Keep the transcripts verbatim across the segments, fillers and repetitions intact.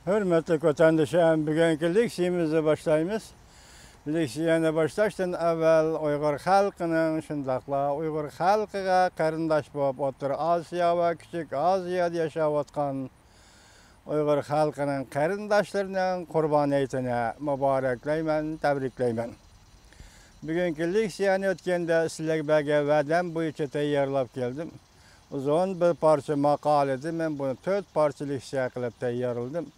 ھۆرمەتلىك ۋەتەندىشىم، بۈگۈنكى لېكسىيەمىزنى باشلايمىز. لېكسىيەنى باشلاشتىن ئەۋۋەل ئۇيغۇر خەلقىنىڭ، شۇنداقلا ئۇيغۇر خەلقىگە قېرىنداش بولۇپ ئوتتۇرا ئاسىيا ۋە كىچىك ئاسىيادا ياشاۋاتقان ئۇيغۇر خەلقىنىڭ قېرىنداشلىرىنىڭ قۇربان ھېيتىنى مۇبارەكلەيمەن، تەبرىكلەيمەن. بۈگۈنكى لېكسىيەنى ئۆتكەندە سىلەرگە بەرگەن ۋەدەم بويىچە تەييارلاپ كەلدىم. ئۇزۇن بىر پارچە ماقالە ئىدى، مەن بۇنى تۆت پارچە لېكسىيە قىلىپ تەييارلىدىم.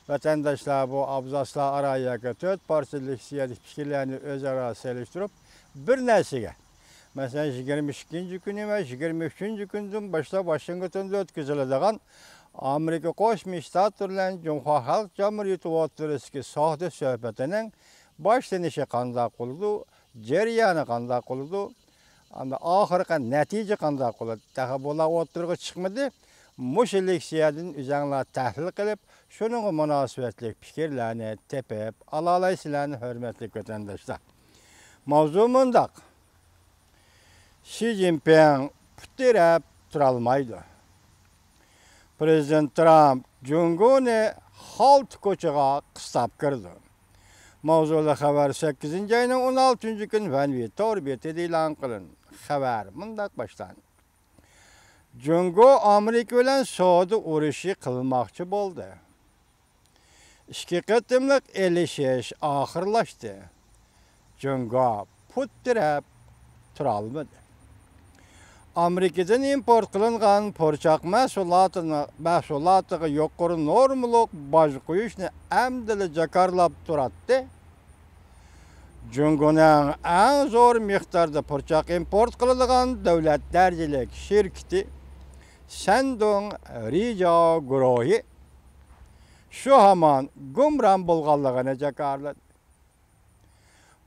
ۋەتەنداشلار بۇ ئابزاسلار ئارا ياكى تۆت پارچە لېكسىيەدىكى پىكىرلەرنى ئۆزئارا سېلىشتۇرۇپ، بىر نەرسىگە، مەسىلەن، يىگىرمە ئىككىنچى كۈنى ۋە يىگىرمە ئۈچىنچى كۈندىن باشلاپ ۋاشىنگتوندا ئۆتكۈزۈلىدىغان ئامېرىكا قوشما شتاتلىرى بىلەن جۇڭخۇا خەلق جۇمھۇرىيىتى ئوتتۇرىسىدىكى سودا سۆھبىتىنىڭ باشلىنىشى قانداق بولىدۇ، جەريانى قانداق بولىدۇ، ئەمدى ئاخىرقى نەتىجە قانداق بولىدۇ، تېخى بۇلار ئوتتۇرىغا چىقمىدى. مۇشۇ لېكسىيەدىن ئۆزەڭلار تەھلىل قىلىپ، شۇنىڭغا مۇناسىۋەتلىك پىكىرلەرنى تېپىپ ئالالايسىلەرنى، ھۆرمەتلىك ۋەتەنداشلار. ماۋزۇ مۇنداق. شى جىنپىڭ پۇت تىرەپ تۇرالمايدۇ. پىرېزىدېنت ترامپ جۇڭگونى خالتا كوچىغا قىستاپ كىرىدۇ. ماۋزۇلۇق خەۋەر سەككىزىنچى ئاينىڭ ئون ئالتىنچى كۈنى ۋەنۋى تور بېتىدە ئېلان قىلىندى. خەۋەر مۇنداق باشلاندى. جۇڭگو ئامېرىكا بىلەن سودا ئۇرۇشى قىلماقچى بولدى. ئىككى قېتىملىق ئېلىشىش ئاخىرلاشتى. جۇڭگو پۇت تىرەپ تۇرالمىدى. ئامېرىكىدىن ئىمپورت قىلىنغان پۇرچاق مەھسۇلاتىنى، مەھسۇلاتىغا يۇقىرى نورمىلىق باج قويۇشنى ئەمدىلا جاكارلاپ تۇراتتى. جۇڭگونىڭ ئەڭ زور مىقداردا پۇرچاق ئىمپورت قىلىدىغان دۆلەت دەرىجىلىك شىركىتى شەندۇڭ رىجاۋ گۇرۇھى شۇ ھامان گۇمران بولغانلىقىنى جاكارلىدى.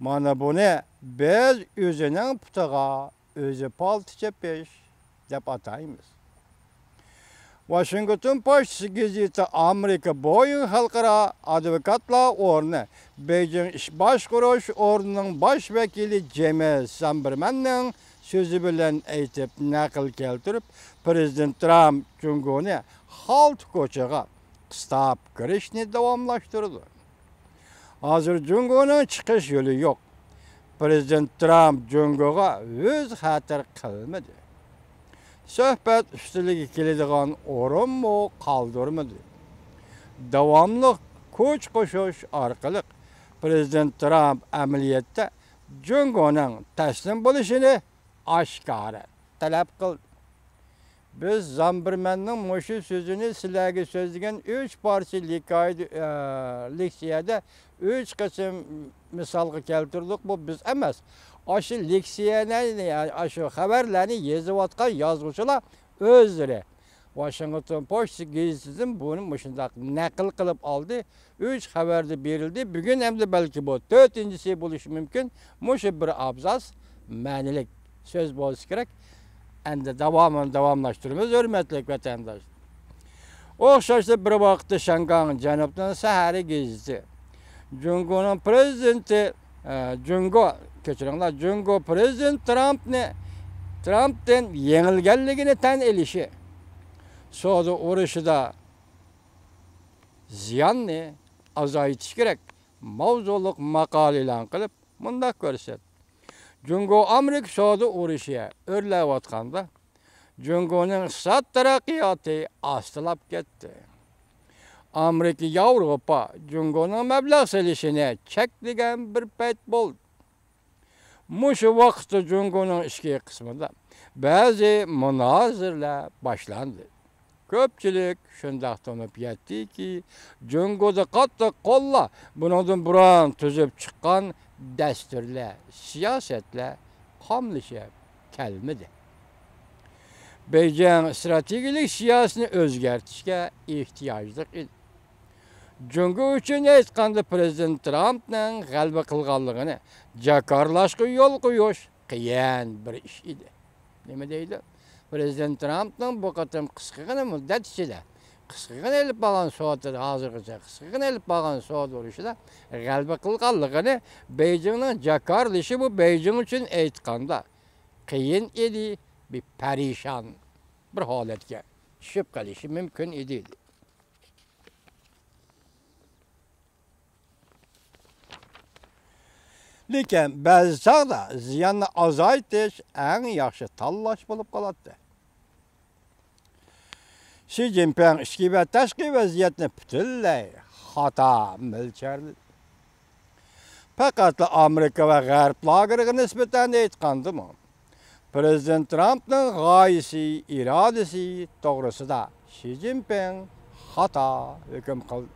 مانا بۇنى بىز ئۆزىنىڭ پۇتىغا ئۆزى پالتا چېپىش دەپ ئاتايمىز. ۋاشىنگتون پوچتىسى گېزىتى ئامېرىكا بويىڭ خەلقئارا ئادۋوكاتلار ئورنى بېيجىڭ ئىش باشقۇرۇش ئورنىنىڭ باش ۋەكىلى جېمىس زامبېرماننىڭ سۆزى بىلەن ئېيتىپ نەقىل كەلتۈرۈپ، پىرېزىدېنت ترامپ جۇڭگونى خالتا كوچىغا قىستاپ كىرىشنى داۋاملاشتۇرىدۇ. ھازىر جۇڭگونىڭ چىقىش يولى يوق. پىرېزىدېنت ترامپ جۇڭگوغا ئۆزى خەتەر قىلمىدى. سۆھبەت ئۈستىلىگە كېلىدىغان ئورۇنمۇ قالدۇرمىدى. داۋاملىق كۈچ قوشۇش ئارقىلىق پىرېزىدېنت ترامپ ئەمەلىيەتتە جۇڭگونىڭ تەسلىم بولۇشىنى ئاشكارا تەلەپ قىلدى. بىز زامبېرماننىڭ مۇشۇ سۆزىنى سىلەرگە سۆزلىگەن ئۈچ پارچە لېكسىيەدە، ئە، لېكسىيەدە ئۈچ قىسىم مىسالغا كەلتۈردۇق. بۇ بىز ئەمەس. ئاشۇ لېكسىيەنى، ئاشۇ خەۋەرلەرنى يېزىۋاتقان يازغۇچىلار ئۆزلىرى. ۋاشىنگتون پوچتىسى گېزىتىدىن بۇنى مۇشۇنداق نەقىل قىلىپ ئالدى. ئۈچ خەۋەردە بېرىلدى. بۈگۈن ئەمدى بەلكى بۇ تۆتىنچىسى بولۇشى مۇمكىن. مۇشۇ بىر ئابزاس مەنىلىك سۆز بولسا كېرەك. ئەمدى داۋامىنى داۋاملاشتۇرىمىز، ھۆرمەتلىك ۋەتەنداش. ئوخشاشلا بىر ۋاقىتتا شياڭگاڭ جەنۇبنىڭ سەھەرى گېزىتى جۇڭگونىڭ پىرېزىدېنتى، ئە، جۇڭگو، كەچۈرۈڭلار، جۇڭگو پىرېزىدېنت ترامپنى، ترامپتىن يېڭىلگەنلىكىنى تەن ئېلىشى، سودا ئۇرۇشىدا زىياننى ئازايتىش كېرەك ماۋزۇلۇق ماقالە ئېلان قىلىپ، مۇنداق كۆرسەتتى. جۇڭگو ئامېرىكا سودا ئۇرۇشى ئۆرلەۋاتقاندا، جۇڭگونىڭ ئىقتىساد تەرەققىياتى ئاستىلاپ كەتتى. ئامېرىكا ياۋروپا جۇڭگونىڭ مەبلەغ سېلىشىنى چەكلىگەن بىر پەيت بولدى. مۇشۇ ۋاقىتتا جۇڭگونىڭ ئىچكى قىسمىدا بەزى مۇنازىرىلەر باشلاندى. كۆپچىلىك شۇنداق تونۇپ يەتتىكى، جۇڭگودا قاتتىق قوللار بۇنىڭدىن بۇرۇن تۈزۈپ چىققان دەستۇرلار، سىياسەتلەر قاملىشىپ كەلمىدى. بېيجىڭ ئىستراتېگىيەلىك سىياسىتىنى ئۆزگەرتىشكە ئېھتىياجلىق ئىدى. جۇڭگو ئۈچۈن ئېيتقاندا، پىرېزىدېنت ترامپنىڭ غەلىبە قىلغانلىقىنى جاكارلاشقا يول قويۇش قىيىن بىر ئىش ئىدى. نېمە دەيدۇ؟ پىرېزىدېنت ترامپنىڭ بۇ قېتىم قىسقىغىنە مۇددەت ئىچىدە، قىسقىغىنە ئېلىپ بارغان سودا، ھازىرغىچە قىسقىغىنە ئېلىپ بارغان سودا ئۇرۇشىدا غەلىبە قىلغانلىقىنى بېيجىڭنىڭ جاكارلىشى بۇ بېيجىڭ ئۈچۈن ئېيتقاندا قىيىن ئىدى، بىر پەرىشان بىر ھالەتكە چۈشۈپ قېلىشى مۇمكىن ئىدى. لېكىن بەزى چاغدا زىياننى ئازايتىش ئەڭ ياخشى تاللاش بولۇپ قالاتتى. شى جىنپىڭ ئىچكى ۋە تاشقى ۋەزىيەتنى پۈتۈنلەي خاتا مۆلچەرلىدى. پەقەتلا ئامېرىكا ۋە غەرب لاگېرىغا نىسبەتەن ئېيتقاندىمۇ، پىرېزىدېنت ترامپنىڭ غايىسى، ئىرادىسى توغرىسىدا شى جىنپىڭ خاتا ھۆكۈم قىلدى.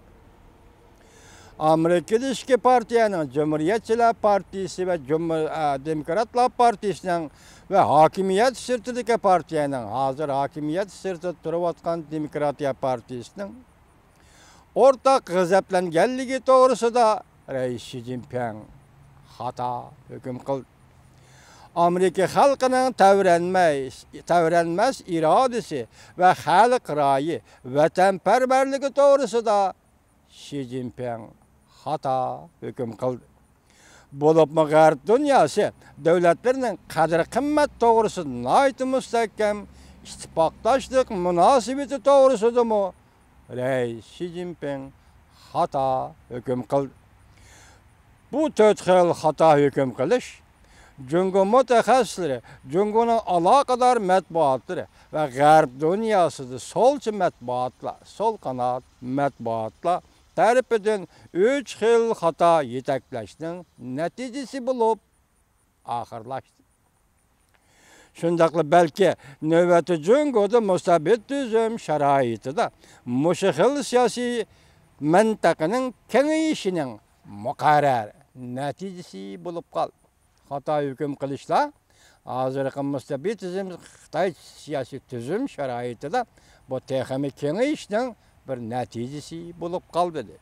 ئامېرىكىدا ئىككى پارتىيەنىڭ، جۇمھۇرىيەتچىلەر پارتىيىسى ۋە جۇمھۇر-، ئە، دېموكراتلار پارتىيىسىنىڭ ۋە ھاكىمىيەت سىرتىدىكى پارتىيەنىڭ، ھازىر ھاكىمىيەت سىرتىدا تۇرۇۋاتقان دېموكراتىيە پارتىيىسىنىڭ ئورتاق غەزەپلەنگەنلىكى توغرىسىدا رەئىس شى جىنپىڭ خاتا ھۆكۈم قىلدى. ئامېرىكا خەلقىنىڭ تەۋرەنمەس، تەۋرەنمەس ئىرادىسى ۋە خەلق رايى، ۋەتەنپەرۋەرلىكى توغرىسىدا شى جىنپىڭ خاتا ھۆكۈم قىلدى. بولۇپمۇ غەرب دۇنياسى دۆلەتلىرىنىڭ قەدىر-قىممەت توغرىسىدا ناھايىتى مۇستەھكەم ئىتتىپاقداشلىق مۇناسىۋىتى توغرىسىدىمۇ رەئىس شى جىنپىڭ خاتا ھۆكۈم قىلدى. بۇ تۆت خىل خاتا ھۆكۈم قىلىش جۇڭگو مۇتەخەسسىسلىرى، جۇڭگونىڭ ئالاقىدار مەتبۇئاتلىرى ۋە غەرب دۇنياسىدا سولچى مەتبۇئاتلار، سول قانات مەتبۇئاتلار تەرىپىدىن ئۈچ خىل خاتا يېتەكلەشنىڭ نەتىجىسى بولۇپ ئاخىرلاشتى. شۇنداقلا بەلكى نۆۋەتتە جۇڭگودا مۇستەبىت تۈزۈم شارائىتىدا مۇشۇ خىل سىياسىي مەنتىقىنىڭ كېڭىيىشىنىڭ مۇقەررەر نەتىجىسى بولۇپ قالدى. خاتا ھۆكۈم قىلىشلار ھازىرقى مۇستەبىتىزم، خىتاي سىياسىي تۈزۈم شارائىتىدا بۇ تېخىمۇ كېڭىيىشنىڭ بىر نەتىجىسى بولۇپ قالدى، دېدى.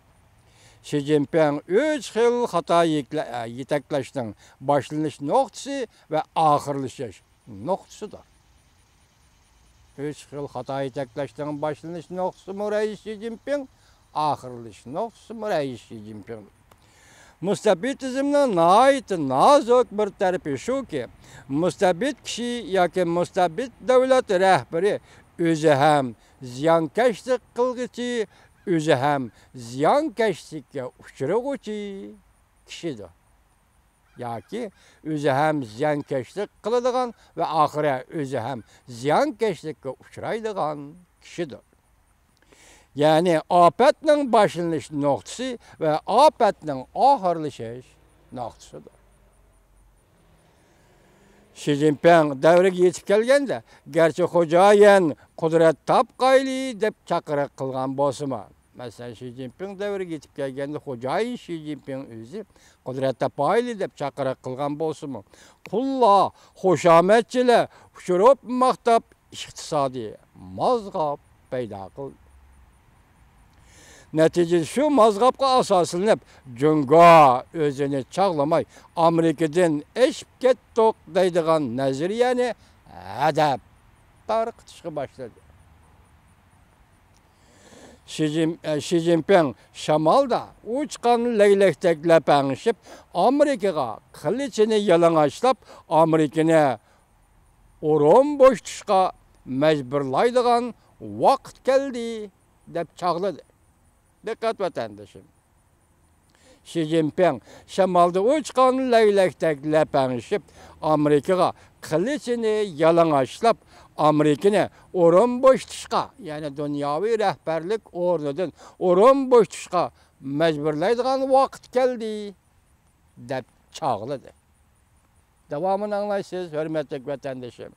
شى جىنپىڭ ئۈچ خىل خاتا يېكلە-، يېتەكلەشنىڭ باشلىنىش نۇقتىسى ۋە ئاخىرلىشىش نۇقتىسىدۇر. ئۈچ خىل خاتا يېتەكلەشنىڭ باشلىنىش نۇقتىسىمۇ رەئىس شى جىنپىڭ، ئاخىرلىشىش نۇقتىسىمۇ رەئىس شى جىنپىڭ. مۇستەبىتىزمنىڭ ناھايىتى نازۇك بىر تەرىپى شۇكى، مۇستەبىت كىشى ياكى مۇستەبىت دۆلەت رەھبىرى ئۆزى ھەم زىيانكەشلىك قىلغۇچى، ئۆزى ھەم زىيانكەشلىككە ئۇچرىغۇچى كىشىدۇر. ياكى ئۆزى ھەم زىيانكەشلىك قىلىدىغان ۋە ئاخىرى ئۆزى ھەم زىيانكەشلىككە ئۇچرايدىغان كىشىدۇر. يەنى ئاپەتنىڭ باشلىنىش نۇقتىسى ۋە ئاپەتنىڭ ئاخىرلىشىش نۇقتىسىدۇر. شى جىنپىڭ دەۋرىگە يېتىپ كەلگەندە، گەرچە خوجايىن قۇدرەت تاپقايلى دەپ چاقىرىق قىلغان بولسىمۇ، مەسىلەن، شى جىنپىڭ دەۋرىگە يېتىپ كەلگەندە، خوجايىن شى جىنپىڭ ئۆزى قۇدرەت تاپايلى دەپ چاقىرىق قىلغان بولسىمۇ، قۇللار، خۇشامەتچىلەر ئۇچۇرۇپ ماختاپ، ئىقتىسادىي مازغاپ پەيدا قىلدى. نەتىجىدە شۇ مازغاپقا ئاساسلىنىپ، جۇڭگو ئۆزىنى چاغلىماي، ئامېرىكىدىن ئېشىپ كەتتۇق دەيدىغان نەزەرىيەنى ھەدەپ تارقىتىشقا باشلىدى. شى جىن-، ئە، شى جىنپىڭ شامالدا ئۇچقان لەگلەكتەك لەپەڭشىپ، ئامېرىكىغا قىلىچىنى يالىڭاچلاپ، ئامېرىكىنى ئورۇن بوشىتىشقا مەجبۇرلايدىغان ۋاقىت كەلدى، دەپ چاغلىدى. دىققەت، ۋەتەندىشىم! شى جىنپىڭ شامالدا ئۇچقان لەگلەكتەك لەپەڭشىپ، ئامېرىكىغا قىلىچىنى يالىڭاچلاپ، ئامېرىكىنى ئورۇن بوشىتىشقا، يەنى دۇنياۋى رەھبەرلىك ئورنىدىن ئورۇن بوشىتىشقا مەجبۇرلايدىغان ۋاقىت كەلدى، دەپ چاغلىدى. داۋامىنى ئاڭلايسىز، ھۆرمەتلىك ۋەتەندىشىم.